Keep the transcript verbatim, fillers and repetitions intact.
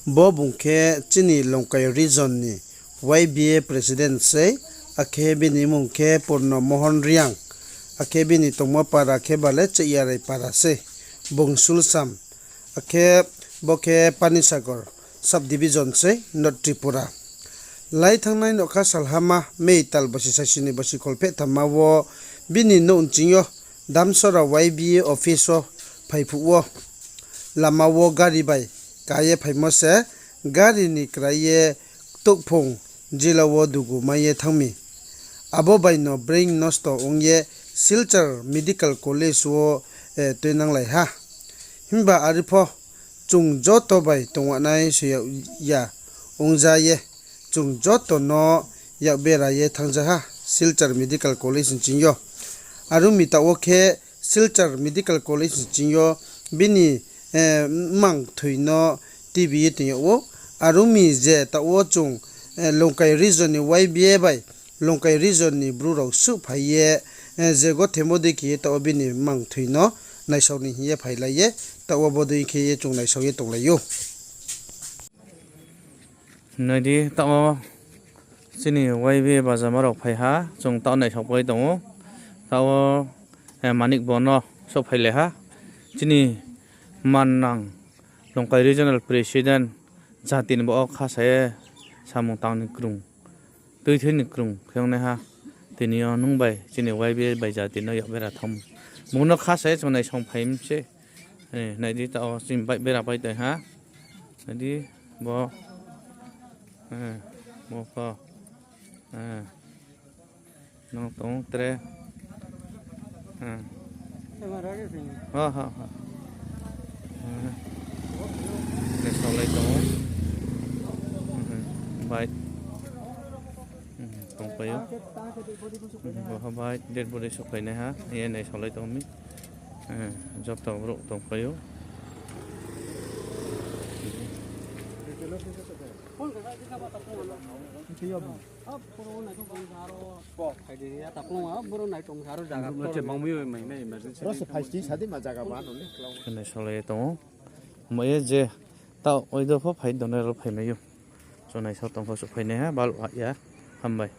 Bo bung khe chini Longkai region ni Y B A president sei, akhe bini mmung khe Purno Mohon Reang, akhe bini tongmo para khe bale Chehyarai para sei, bung Sulsam, akhe bo khe Panisagar subdivision sei, North Tripura. Lai thanngnai nougkha salhama May tal bosi saisi ni bosi kholpheh thamma wo bini nouh nching yo Damsora Y B A office wo phai phuh wo lama wo gari bai ka ye phaimo se gari ni krai ye ktouhphung jila wo dugu mai ye thanng mi. Abo bai no brain nosto ong ye Silchar Medical College wo tuinanglai ha. Himba are pho chung joto bai tongwanai soi yag ya ongja ye, chung joto no yak bera ye thanngja ha Silchar Medical College nching yo. Are ong mi taoh wo khe Silchar Medical College nching yo bini mmang kthoi no tibi ye tong yag ou. Are ong mi je taoh wo chung Longkai region ni Y B A bai Longkai region ni Bru rao suhphai ye je gothemo dei khe ye taoh wo bini mmang kthoi no naisao ni hing ye phailai ye, taoh wo bodei khe ye chung naisao ye tonglai ou. Nai di, taoh wo chini Y B A bajama rao phai ha, chung taoh naisaopai tong ou. Taoh wo Manik Bo no souhphailai ha. Chini mannang Longkai regional president jati ni bo wo khasa ye samung tang ni krung, tuithei ni krung khe ongnaiha. Tini yo nung bai chini Y B A bai jati no yak bera thanngmo, bung no khasa ye chung naisao phai mi se. Nai di, taoh wo chini bike bera pai tong ha. Nai di, bo, bo pho, nung tong tre. Naisaolai tong ou. Bike tongpai ou. Bo ha bike dead body souhphainaiha ye naisaolai tong mi. Joto brouh tongpai ou. Naisaolai ye tong ou. Ma ye je taoh oido pho phai donai rao phaimai ou. Chung naisao tong pho souhphainaiha, baluh ha ya. Hambai.